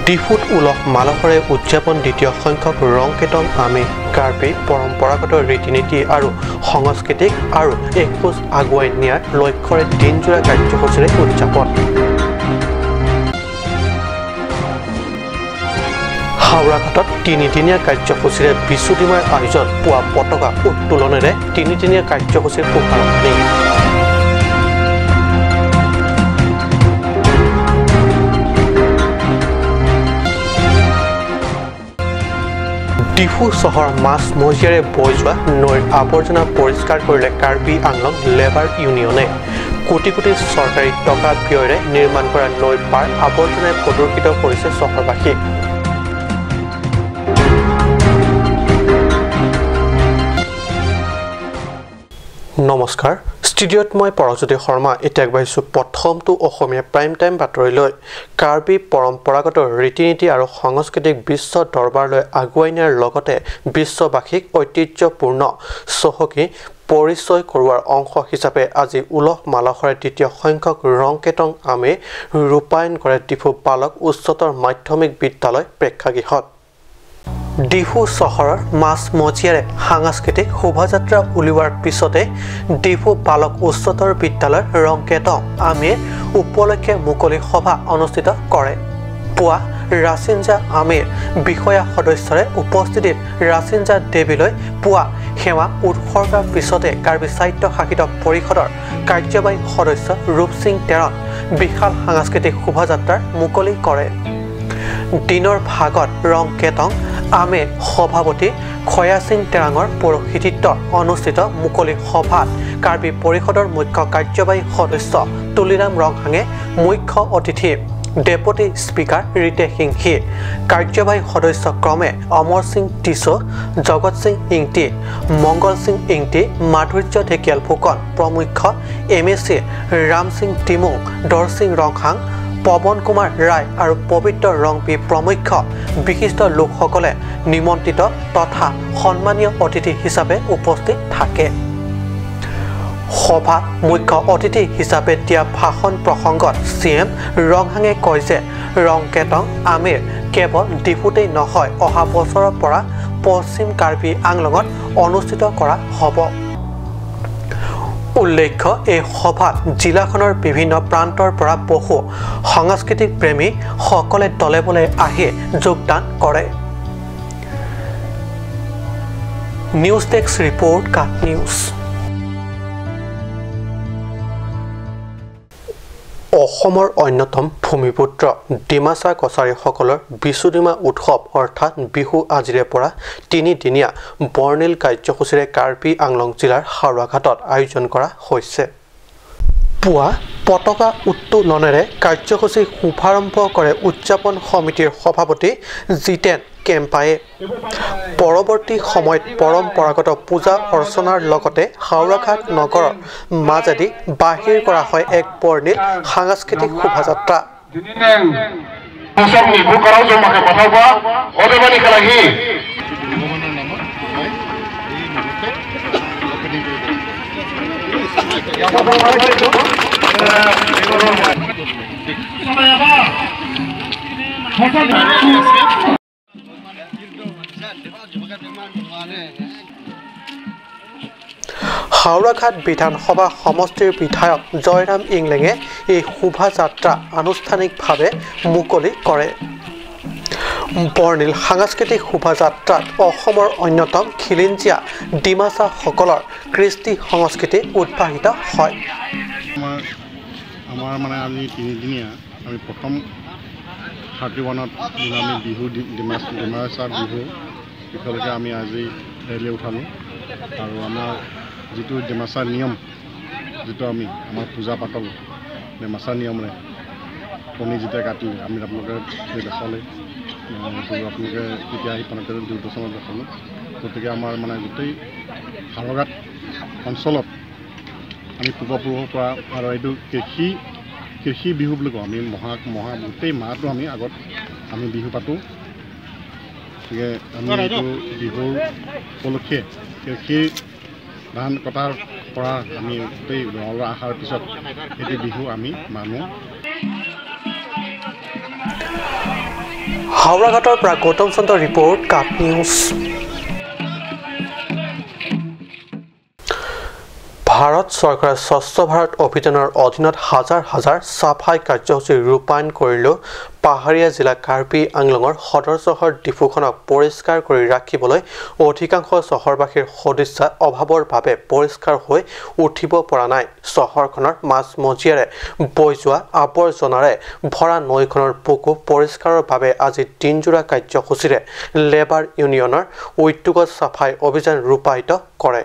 ডিফুত উলহ মালহৰে উদযাপন দ্বিতীয় সংখ্যক ৰংকেটং আমি কাৰ্বি পৰম্পৰাগত ৰীতি নীতি আৰু সংস্কৃতিক আৰু এখোজ আগুৱাই নিয়াৰ লক্ষ্যৰে দিনজোৰা কাৰ্যসূচীৰে উদযাপন। হাওৰাঘাটত তিনিদিনীয়া কাৰ্যসূচীৰে বিচুডিমাৰ আয়োজন। পুৱা পতাকা উত্তোলনেৰে তিনিদিনীয়া কাৰ্যসূচীৰ শুভাৰম্ভণি। ডিফু চহৰ মাছ মজিয়াৰে বৈ যোৱা নৈৰ আৱৰ্জনা পৰিষ্কাৰ কৰিলে কাৰ্বি আংলং লেবাৰ ইউনিয়নে। কোটি কোটি চৰকাৰী টকা ব্যয়েৰে নিৰ্মাণ কৰা নৈৰ পাৰ আৱৰ্জনাই প্ৰদূষিত কৰিছে চহৰবাসীক। নমস্কাৰ, ষ্টুডিঅ'ত মই পৰজ্যোতি শৰ্মা। এতিয়া আগবাঢ়িছোঁ প্ৰথমটো অসমীয়া প্ৰাইম টাইম বাতৰিলৈ। কাৰ্বি পৰম্পৰাগত ৰীতি নীতি আৰু সংস্কৃতিক বিশ্ব দৰবাৰলৈ আগুৱাই নিয়াৰ লগতে বিশ্ববাসীক ঐতিহ্যপূৰ্ণ চহকী পৰিচয় কৰোৱাৰ অংশ হিচাপে আজি উলহ মালহৰে দ্বিতীয় সংখ্যক ৰংকেটং আমে ৰূপায়ণ কৰে ডিফু বালক উচ্চতৰ মাধ্যমিক বিদ্যালয় প্ৰেক্ষাগৃহত। ডিফু চহৰৰ মাজমজিয়াৰে সাংস্কৃতিক শোভাযাত্ৰা উলিওৱাৰ পিছতে ডিফু বালক উচ্চতৰ বিদ্যালয়ৰ ৰংকেটং আমিৰ উপলক্ষে মুকলি সভা অনুষ্ঠিত কৰে। পুৱা ৰাচিনজা আমিৰ বিষয়া সদস্যৰে উপস্থিতিত ৰাচিনজা দেৱীলৈ পুৱা সেৱা উৎসৰ্গাৰ পিছতে কাৰ্বি স্বায়ত্ত শাসিত পৰিষদৰ কাৰ্যবাহী সদস্য ৰূপসিং টেৰণ বিশাল সাংস্কৃতিক শোভাযাত্ৰাৰ মুকলি কৰে। দিনৰ ভাগত ৰংকেটং আমে সভাপতি খয়াসিং টেৰাঙৰ পৌৰোহিত্যত অনুষ্ঠিত মুকলি সভাত কাৰ্বি পৰিষদৰ মুখ্য কাৰ্যবাহী সদস্য তুলিৰাম ৰংহাঙে মুখ্য অতিথি, ডেপুটি স্পীকাৰ ৰিতেশ সিংহী, কাৰ্যবাহী সদস্য ক্ৰমে অমৰ সিং টিছো, জগত সিং ইংটি, মংগল সিং ইংটি, মাধুৰ্য ঢেকিয়াল ফুকন প্ৰমুখ্য M A C Ram Singh Timung, দৰসিং Ronghang, Pawan Kumar ৰায় আৰু পবিত্ৰ ৰংপি প্ৰমুখ্য বিশিষ্ট লোকসকলে নিমন্ত্ৰিত তথা সন্মানীয় অতিথি হিচাপে উপস্থিত থাকে। সভাত মুখ্য অতিথি হিচাপে দিয়া ভাষণ প্ৰসংগত চি এম ৰংহাঙে কয় যে ৰংকেটং আমিৰ কেৱল ডিফুতেই নহয়, অহা বছৰৰ পৰা পশ্চিম কাৰ্বি আংলঙত অনুষ্ঠিত কৰা হ'ব। উল্লেখ্য, এই সভাত জিলাখনৰ বিভিন্ন প্ৰান্তৰ পৰা বহু সাংস্কৃতিক প্ৰেমী সকলে দলে বলে আহি যোগদান কৰে। নিউজ ডেস্ক ৰিপৰ্ট, কাট নিউজ। অসমৰ অন্যতম ভূমিপুত্ৰ ডিমাচা কছাৰীসকলৰ বিচুডিমা উৎসৱ অৰ্থাৎ বিহু আজিৰে পৰা তিনিদিনীয়া বৰ্ণিল কাৰ্যসূচীৰে কাৰ্বি আংলং জিলাৰ হাওৰাঘাটত আয়োজন কৰা হৈছে। পুৱা পতাকা উত্তোলনেৰে কাৰ্যসূচী শুভাৰম্ভ কৰে উদযাপন সমিতিৰ সভাপতি জিতেন কেম্পায়ে। পৰৱৰ্তী সময়ত পৰম্পৰাগত পূজা অৰ্চনাৰ লগতে হাওৰাঘাট নগৰৰ মাজেদি বাহিৰ কৰা হয় এক বৰ্ণিল সাংস্কৃতিক শোভাযাত্ৰা। হাওৰাঘাট বিধানসভা সমষ্টিৰ বিধায়ক জয়ৰাম ইংলেঙে এই শোভাযাত্ৰা আনুষ্ঠানিকভাৱে মুকলি কৰে। বৰ্ণিল সাংস্কৃতিক শোভাযাত্ৰাত অসমৰ অন্যতম খিলিঞ্জীয়া ডিমাচাসকলৰ কৃষ্টি সংস্কৃতি উদ্ভাসিত হয়। আমাৰ মানে আমি তিনিদিনীয়া আমি প্ৰথম 31ত আমি বিহু ডিমাচা বিহু বিষয়লৈকে আমি আজি ৰেলী উঠালোঁ। আৰু আমাৰ যিটো ডিমাচা নিয়ম, যিটো আমি আমাৰ পূজা পাতল ডিমাচা নিয়মেৰে কণী যেতিয়া কাটি আমি আপোনালোকে দেখালে, আপোনালোকে তেতিয়া আহি পানতে দূৰদৰ্শনত দেখালোঁ। গতিকে আমাৰ মানে গোটেই হাওৰাঘাট অঞ্চলত আমি পূৰ্বপুৰুষৰ পৰা আৰু এইটো কৃষি বিহু বুলি কওঁ আমি। মহা গোটেই মাহটো আমি আগত আমি বিহু পাতোঁ। গতিকে আমি এইটো বিহুৰ উপলক্ষে কৃষি ধান কটাৰ পৰা আমি গোটেই গঁৰালৰ অহাৰ পিছত এইটো বিহু আমি মানো। হাওৰাঘাটৰ পৰা গৌতম চন্দ্ৰ ৰিপৰ্ট, কাট নিউজ। ভাৰত চৰকাৰে স্বচ্ছ ভাৰত অভিযানৰ অধীনত হাজাৰ হাজাৰ চাফাই কাৰ্যসূচী ৰূপায়ণ কৰিলেও পাহাৰীয়া জিলা কাৰ্বি আংলঙৰ সদৰ চহৰ ডিফুখনক পৰিষ্কাৰ কৰি ৰাখিবলৈ অধিকাংশ চহৰবাসীৰ সদিচ্ছা অভাৱৰ বাবে পৰিষ্কাৰ হৈ উঠিব পৰা নাই। চহৰখনৰ মাজমজিয়াৰে বৈ যোৱা আৱৰ্জনাৰে ভৰা নৈখনৰ বুকু পৰিষ্কাৰৰ বাবে আজি দিনজোৰা কাৰ্যসূচীৰে লেবাৰ ইউনিয়নৰ উদ্যোগত চাফাই অভিযান ৰূপায়িত কৰে।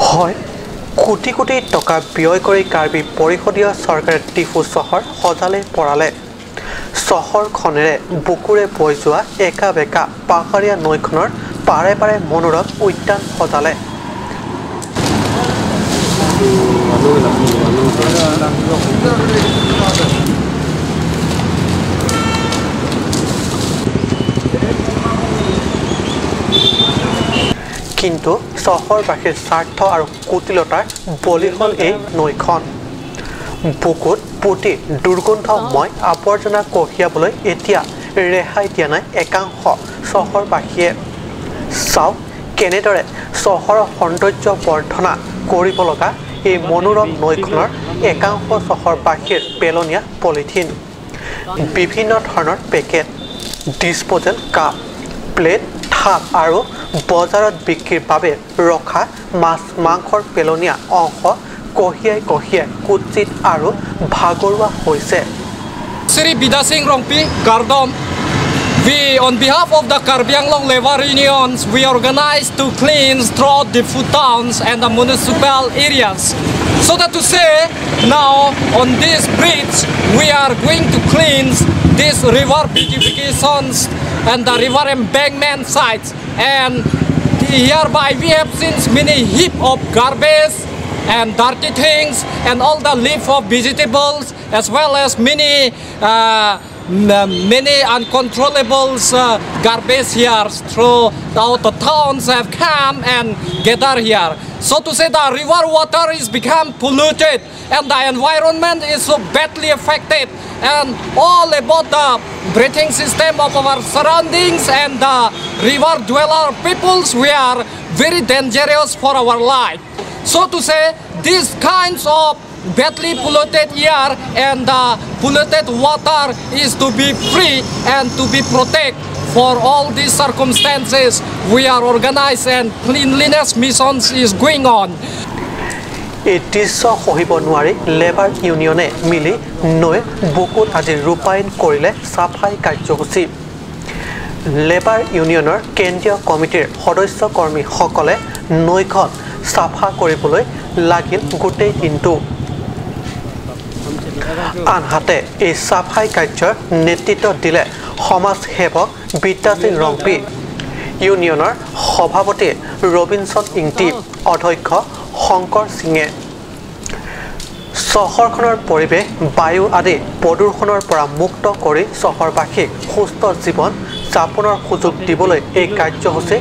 হয়, কোটি কোটি টকা ব্যয় কৰি কাৰ্বি পৰিষদীয় চৰকাৰে ডিফু চহৰ সজালে পৰালে। চহৰখনেৰে বুকুৰে বৈ যোৱা একা বেকা পাহাৰীয়া নৈখনৰ পাৰে পাৰে মনোৰম উদ্যান সজালে। কিন্তু চহৰবাসীৰ স্বাৰ্থ আৰু কুটিলতাৰ বলি হ'ল এই নৈখন। বুকুত পুতি দুৰ্গন্ধময় আৱৰ্জনা কঢ়িয়াবলৈ এতিয়া ৰেহাই দিয়া নাই একাংশ চহৰবাসীয়ে। চাওক কেনেদৰে চহৰৰ সৌন্দৰ্য বৰ্ধনা কৰিব লগা এই মনোৰম নৈখনৰ একাংশ চহৰবাসীৰ পেলনীয়া পলিথিন, বিভিন্ন ধৰণৰ পেকেট, ডিছপ'জেল কাপ, প্লেট, থাপ আৰু বজাৰত বিক্ৰীৰ বাবে ৰখা মাছ মাংসৰ পেলনীয়া অংশ কঢ়িয়াই কঢ়িয়াই কুৎসিত আৰু ভাগৰুৱা হৈছে। Shri Bida Singh Rongpi Kardom, we on behalf of the Karbi Anglong Labor Unions, we organize to clean throughout the Diphu towns and the municipal areas. So that to say, now on this bridge we are going to cleanse this river beautifications and the river embankment sites, and hereby we have seen many heap of garbage and dirty things and all the leaf of vegetables as well as many many uncontrollable garbage here throughout the towns have come and gather here. So to say, the river water is become polluted and the environment is so badly affected, and all about the breathing system of our surroundings and the river dweller peoples, we are very dangerous for our life. So to say, these kinds of badly polluted air and the polluted water is to be free and to be protected. For all these circumstances, we are organized and cleanliness missions is going on. এই দৃশ্য সহিব নোৱাৰি labour ইউনিয়নে মিলি নৈ বুকুত আজি ৰূপায়ণ কৰিলে চাফাই কাৰ্যসূচী। লেবাৰ ইউনিয়নৰ কেন্দ্ৰীয় কমিটিৰ সদস্য কৰ্মীসকলে নৈখন চাফা কৰিবলৈ লাগিল গোটেই দিনটো। আনহাতে এই চাফাই কাৰ্যৰ নেতৃত্ব দিলে সমাজ সেৱক বিদ্যাসিং ৰংপি, ইউনিয়নৰ সভাপতি ৰবিনচন ইংটি, অধ্যক্ষ শংকৰ সিঙে। চহৰখনৰ পৰিৱেশ, বায়ু আদি প্ৰদূষণৰ পৰা মুক্ত কৰি চহৰবাসীক সুস্থ জীৱন যাপনৰ সুযোগ দিবলৈ এই কাৰ্যসূচী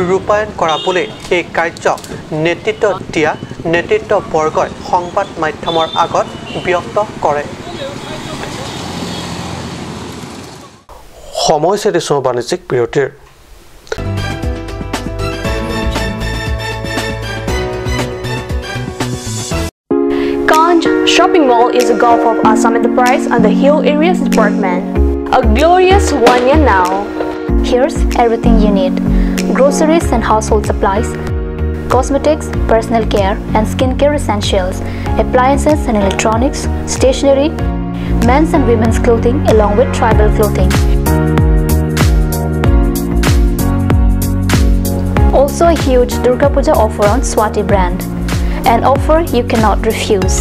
ৰূপায়ণ কৰা বুলি এই কাৰ্যক নেতৃত্ব দিয়া নেতৃত্ববৰ্গই সংবাদ মাধ্যমৰ আগত ব্যক্ত কৰে। সময় দিছোঁ বাণিজ্যিক বিৰতিৰ। Shopping Mall is a Gulf of Assam Enterprise and the Hill Areas Department. A glorious 1 year now. Here's everything you need: groceries and household supplies, cosmetics, personal care and skincare essentials, appliances and electronics, stationery, men's and women's clothing along with tribal clothing. Also a huge Durga Puja offer on Swati brand. An offer you cannot refuse.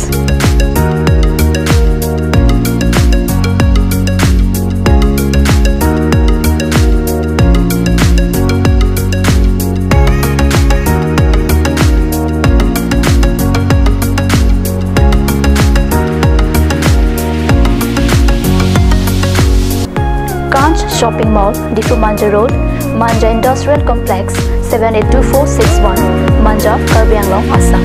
Kanch Shopping Mall, Diphu Manja Road, Manja Industrial Complex, 782461, Manja, Karbi Anglong, Assam.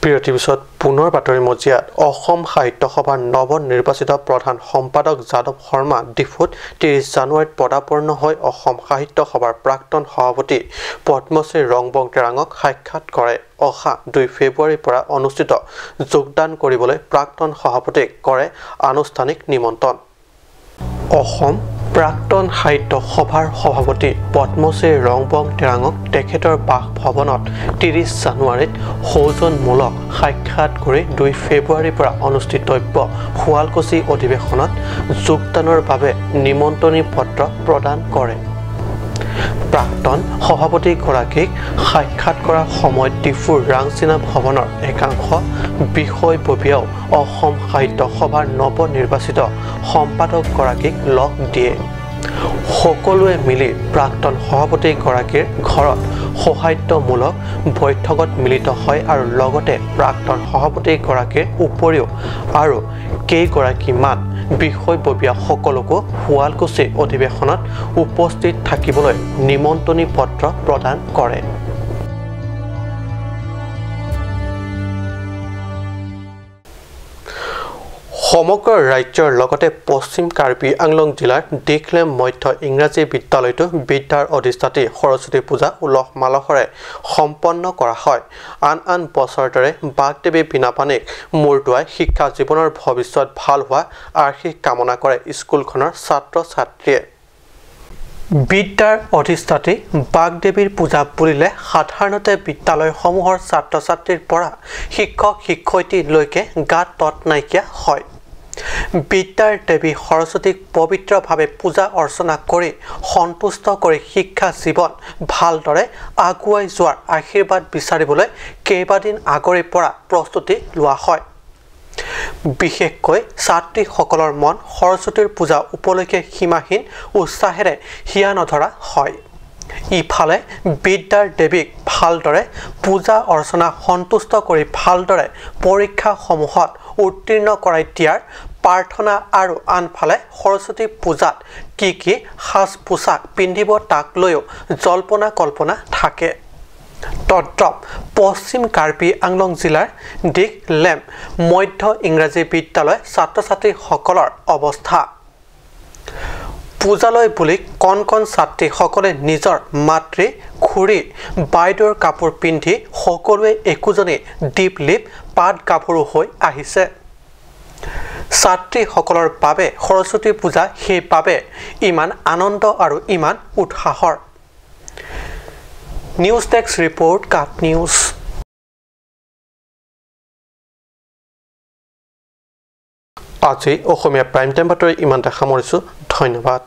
বিৰতিৰ পিছত পুনৰ বাতৰি মজিয়াত অসম সাহিত্য সভাৰ নৱনিৰ্বাচিত প্ৰধান সম্পাদক যাদৱ শৰ্মা ডিফুত 30 জানুৱাৰীত পদাপন্ন হৈ অসম সাহিত্য সভাৰ প্ৰাক্তন সভাপতি পদ্মশ্ৰী ৰংবং তেৰাঙক সাক্ষাৎ কৰে। অহা 2 ফেব্ৰুৱাৰীৰ পৰা অনুষ্ঠিত যোগদান কৰিবলৈ প্ৰাক্তন সভাপতিক কৰে আনুষ্ঠানিক নিমন্ত্ৰণ। অসম প্ৰাক্তন সাহিত্য সভাৰ সভাপতি পদ্মশ্ৰী ৰংবং তেৰাঙক তেখেতৰ বাসভৱনত 30 জানুৱাৰীত সৌজন্যমূলক সাক্ষাৎ কৰি 2 ফেব্ৰুৱাৰীৰ পৰা অনুষ্ঠিতব্য শুৱালকুছি অধিৱেশনত যোগদানৰ বাবে নিমন্ত্ৰণী পত্ৰ প্ৰদান কৰে। প্ৰাক্তন সভাপতিগৰাকীক সাক্ষাৎ কৰাৰ সময়ত ডিফুৰ ৰাংচিনা ভৱনৰ একাংশ বিষয়ববীয়াও অসম সাহিত্য সভাৰ নৱনিৰ্বাচিত সম্পাদকগৰাকীক লগ দিয়ে। সকলোৱে মিলি প্ৰাক্তন সভাপতিগৰাকীৰ ঘৰত সৌহাৰ্দ্যমূলক বৈঠকত মিলিত হয় আৰু লগতে প্ৰাক্তন সভাপতিগৰাকীৰ উপৰিও আৰু কেইগৰাকীমান বিষয়ববীয়া সকলকো শুৱালকুছি অধিৱেশনত উপস্থিত থাকিবলৈ নিমন্ত্ৰণী পত্ৰ প্ৰদান কৰে। সমগ্ৰ ৰাজ্যৰ লগতে পশ্চিম কাৰ্বি আংলং জিলাৰ দিখলেম মধ্য ইংৰাজী বিদ্যালয়তো বিদ্যাৰ অধিষ্ঠাত্ৰী সৰস্বতী পূজা উলহ মালহেৰে সম্পন্ন কৰা হয়। আন আন বছৰৰ দৰে বাগদেৱী বীণাপাণিক মূৰ দোৱাই শিক্ষা জীৱনৰ ভৱিষ্যত ভাল হোৱা আশীষ কামনা কৰে স্কুলখনৰ ছাত্ৰ ছাত্ৰীয়ে। বিদ্যাৰ অধিষ্ঠাত্ৰী বাগদেৱীৰ পূজা বুলিলে সাধাৰণতে বিদ্যালয়সমূহৰ ছাত্ৰ ছাত্ৰীৰ পৰা শিক্ষক শিক্ষয়িত্ৰীলৈকে গাত তত নাইকিয়া হয়। বিদ্যাৰ দেৱী সৰস্বতীক পবিত্ৰভাৱে পূজা অৰ্চনা কৰি সন্তুষ্ট কৰি শিক্ষা জীৱন ভালদৰে আগুৱাই যোৱাৰ আশীৰ্বাদ বিচাৰিবলৈ কেইবাদিন আগৰে পৰা প্ৰস্তুতি লোৱা হয়। বিশেষকৈ ছাত্ৰীসকলৰ মন সৰস্বতীৰ পূজা উপলক্ষে সীমাহীন উৎসাহেৰে হিয়া নধৰা হয়। ইফালে বিদ্যাৰ দেৱীক ভালদৰে পূজা অৰ্চনা সন্তুষ্ট কৰি ভালদৰে পৰীক্ষাসমূহত উত্তীৰ্ণ কৰাই দিয়াৰ প্ৰাৰ্থনা আৰু আনফালে সৰস্বতী পূজাত কি কি সাজ পোছাক পিন্ধিব তাক লৈও জল্পনা কল্পনা থাকে। তদ্ৰূপ পশ্চিম কাৰ্বি আংলং জিলাৰ দিখলেম মধ্য ইংৰাজী বিদ্যালয় ছাত্ৰ ছাত্ৰীসকলৰ অৱস্থা। পূজালৈ বুলি কণ কণ ছাত্ৰীসকলে নিজৰ মাতৃ খুৰী বাইদেউৰ কাপোৰ পিন্ধি সকলোৱে একোজনী দীপ লিপ পাত গাভৰু হৈ আহিছে। ছাত্ৰীসকলৰ বাবে সৰস্বতী পূজা সেইবাবে ইমান আনন্দ আৰু ইমান উৎসাহৰ। নিউজ ডেস্ক ৰিপৰ্ট, কাট নিউজ। আজি অসমীয়া প্ৰাইম টাইম বাতৰি ইমানতে সামৰিছোঁ। ধন্যবাদ।